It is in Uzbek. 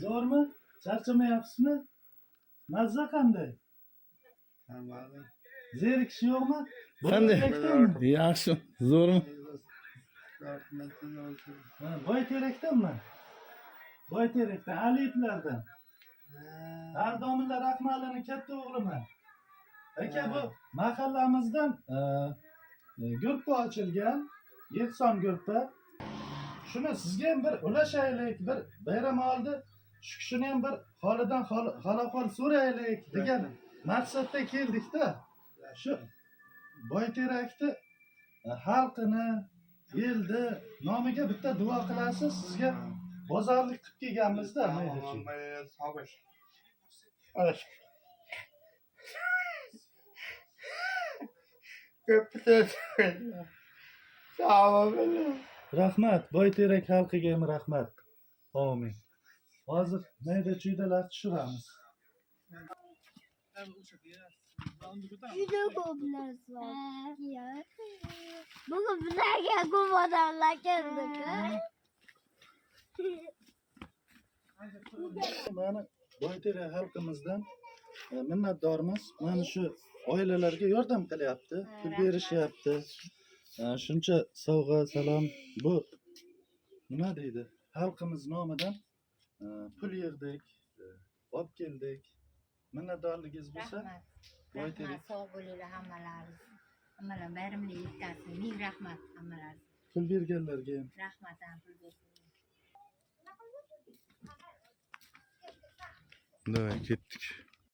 Zo'rmi? Charchamayapsizmi? Mazza qanday? Zerikish yo'qmi? Qanday? Boyterakdanmi? Yaxshi, zo'rmi? Ha, Boyterakdanmi? Boyterakdan, Aliyevlardan. Ardomilla Rahmalini katta o'g'liman. Aka, bu mahallamizdan gruppa ochilgan, Ehson gruppa. Shuni sizga ham bir ulashaylik, bir bayram oldi. Shu kishini ham bir holidan hol ahvol so'raylik degan maqsadda keldik-da. Shu Boyterakni xalqini, elni nomiga bitta duo qilasiz, sizga bozorlik qilib kelganmiz-da, maylichi. Rahmat, Boyterak xalqiga ham rahmat. Amin. Hozir mayda chuydalar tushiramiz. Juda ko'p narsa bor. Bugun bizlarga ko'p odamlar keldi-ku. Mana Boyterak xalqimizdan minnatdormiz. Mana shu oilalarga yordam qilyapti, pul berishyapti. Shuncha sovg'a, salom bu nima deydi? Xalqimiz nomidan pul yig'dik, olib keldik. Minnatdorligingiz bo'lsa, Rahmat. Boyterak. Rahmat, sog' bo'linglar hammalaringiz. Hammalar bayramli yetkazsin. Ming rahmat hammalaringizga. Pul berganlarga ham. Rahmat ham pul bersin. Давай, ketdik.